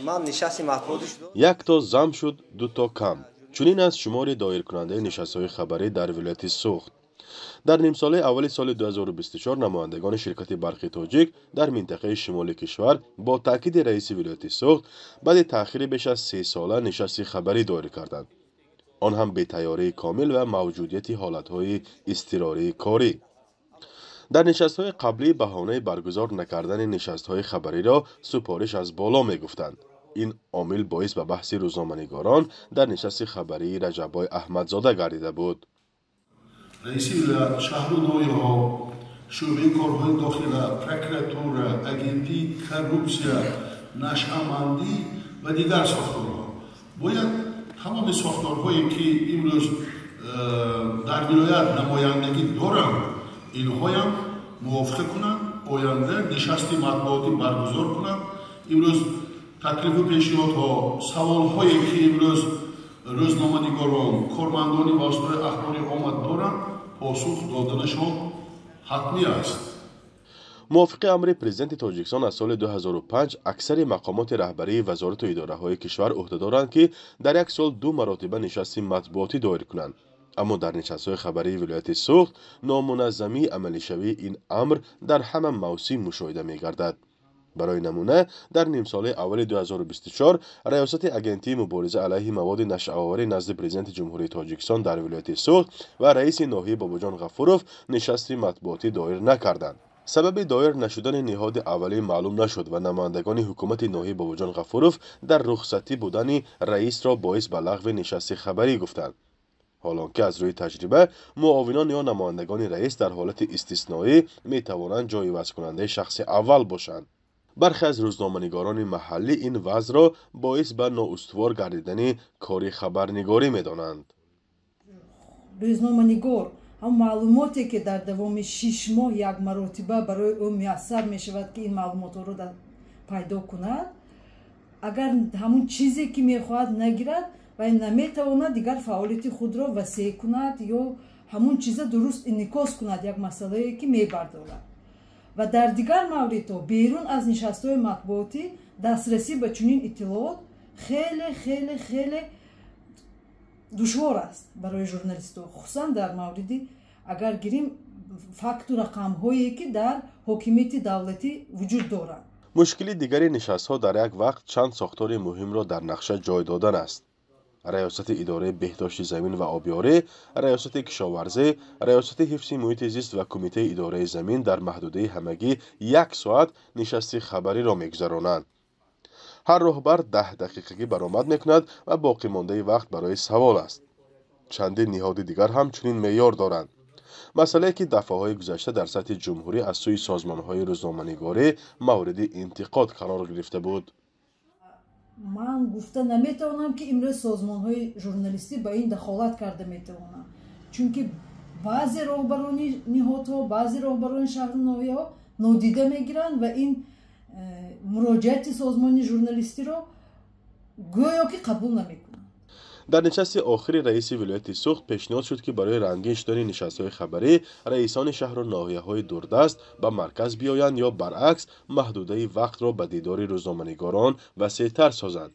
Ман нишасти матбуотӣ шуд. Як то зам шуд, ду то кам. Чунин аст шумори доиркунандаи нишастҳои хабарӣ дар вилояти Суғд. Дар нимсолаи аввали соли 2024 намояндагони ширкати Барқи Тоҷик дар минтақаи шимоли кишвар бо таъкиди раиси вилояти Суғд баъди таъхири беш аз 3 сола нишасти хабарӣ доир карданд, он ҳам бетайёрии комил ва мавҷудияти ҳолатҳои изтирории корӣ. Дар нишастҳои қаблӣ баҳонаи баргузор накардани нишастҳои хабариро супориш аз боло мегуфтанд. Ин омил боис ба баҳси рӯзноманигорон дар нишасти хабарии Раҷаббой Аҳмадзода гардида буд. Раиси вилоят, шаҳру ноҳияҳо, шӯъбаи корҳои дохила, прокуратура, агентии коррупсия, нашъамандӣ ва дигар сохторҳо бояд тамоми сохторҳое, ки имрӯз дар вилоят намояндагӣ доранд, инҳоям мувофиқа кунанд, оянда нишасти матбуотӣ баргузор кунанд. Имрӯз таклифу пешниҳодҳо, саволҳое, ки имрӯз рӯзноманигорон, кормандони воситаҳои ахбори омма доранд, посух доданашон ҳатмӣ аст. Мувофиқи амри Президенти Тоҷикистон аз соли 2005 аксари мақомоти раҳбарии вазорату идораҳои кишвар ӯҳдадоранд, ки дар як сол ду маротиба нишасти матбуотӣ доир кунанд. Аммо дар нишастҳои хабарии вилояти Суғд номуназзамии амалишавии ин амр дар ҳама мавсим мушоҳида мегардад. Барои намуна, дар нимсолаи аввали 2024 раёсати Агентии мубориза алайҳи маводи нашъаоварӣ назди Президенти Ҷумҳурии Тоҷикистон дар вилояти Суғд ва раиси ноҳияи Бобоҷон Ғафуров нишасти матбуотӣ доир накарданд. Сабаби доир нашудани ниҳоди аввалӣ маълум нашуд ва намояндагони ҳукумати ноҳияи Бобоҷон Ғафуров дар рухсатӣ будани раисро боис ба лағви нишасти хабарӣ гуфтанд, ҳол он ки аз рӯи таҷриба муовинон ё намояндагони раис дар ҳолати истисноӣ метавонанд ҷойивазкунандаи шахси аввал бошанд. Бархе аз рӯзноманигорони маҳаллӣ ин вазъро боис ба ноустувор гардидани кори хабарнигорӣ медонанд. Рӯзноманигор ҳам маълумоте, ки дар давоми 6 моҳ як маротиба барои ӯ муяссар мешавад, ки ин маълумотҳоро пайдо кунад, агар ҳамун чизе, ки мехоҳад, нагирад, вай наметавонад дигар фаъолияти худро васеъ кунад ё ҳамун чиза дуруст инъикос кунад, як масъалае, ки мебардорад. Ва дар дигар мавридҳо, берун аз нишастҳои матбуотӣ, дастрасӣ ба чунин иттилоот хеле, хеле, хеле душвор аст барои журналистҳо, хусусан дар мавриди, агар гирим, факту рақамҳое, ки дар ҳокимияти давлатӣ вуҷуд доранд. Мушкили дигари нишастҳо дар як вақт чанд сохтори муҳимро дар нақша ҷой додан аст: раёсати идораи беҳдошти замин ва обёрӣ, раёсати кишоварзӣ, раёсати ҳифзи муҳити зист ва кумитаи идораи замин дар маҳдудаи ҳамагӣ як соат нишасти хабариро мегузаронанд. Ҳар роҳбар 10 дақиқагӣ баромад мекунад ва боқимондаи вақт барои савол аст. Чандин ниҳоди дигар ҳам чунин меъёр доранд, масъалае, ки дафъаҳои гузашта дар сатҳи ҷумҳурӣ аз сӯи созмонҳои рӯзноманигорӣ мавриди интиқод қарор гирифта буд. Ман гуфта наметавонам, ки имрӯз созмонҳои журналистӣ ба ин дахолат карда метавонанд, чунки баъзе роҳбарони ниҳодҳо, баъзе роҳбарони шаҳру ноҳияҳо нодида мегиранд ва ин муроҷиати созмони журналистиро гӯё ки қабул намекунанд. Дар нишасти охири раиси вилояти Суғд пешниҳод шуд, ки барои рангин шудани нишастҳои хабарӣ раисони шаҳру ноҳияҳои дурдаст ба марказ биёянд ё баръакс маҳдудаи вақтро ба дидори рӯзноманигорон васеътар созанд.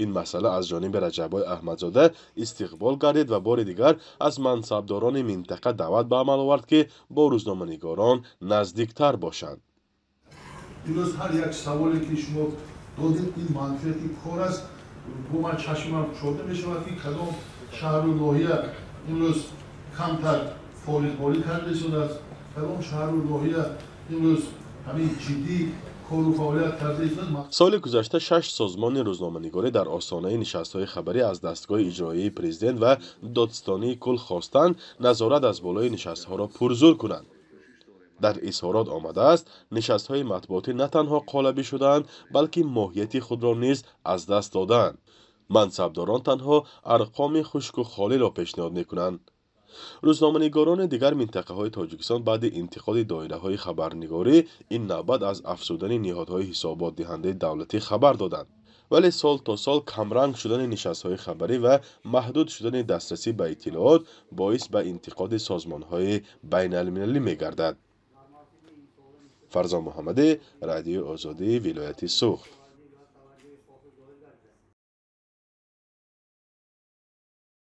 Ин масъала аз ҷониби Раҷаббой Аҳмадзода истиқбол гардид ва бори дигар аз мансабдорони минтақа даъват ба амал овард, ки бо рӯзноманигорон наздиктар бошанд. Имрӯз ҳар як саволе, ки шумо додед, ин манфиати кор аст. Бо ман чашмам кушода мешавад, ки кадом шаҳру ноҳия имрӯз камтар фориғболӣ карда истодааст, кадом шаҳру ноҳия имрӯз ҳамин ҷиддӣ кору фаъолият карда истодааст. Соли гузашта шаш созмони рӯзноманигорӣ дар остонаи нишастҳои хабарӣ аз дастгоҳи иҷроияи президент ва додситонии кулл хостанд, назорат аз болои нишастҳоро пурзӯр кунанд. Дар изҳорот омадааст, нишастҳои матбуотӣ на танҳо қолабӣ шудаанд, балки моҳияти худро низ аз даст додаанд. Мансабдорон танҳо арқоми хушку холиро пешниҳод мекунанд. Рӯзноманигорони дигар минтақаҳои Тоҷикистон баъди интиқоди доираҳои хабарнигорӣ ин навбат аз афзудани ниҳодҳои ҳисоботдиҳандаи давлатӣ хабар доданд. Вале сол то сол камранг шудани нишастҳои хабарӣ ва маҳдуд шудани дастрасӣ ба иттилоот боис ба интиқоди созмонҳои байналмилалӣ мегардад. Фарзон Муҳаммадӣ, Радиои Озодӣ, вилояти Суғд.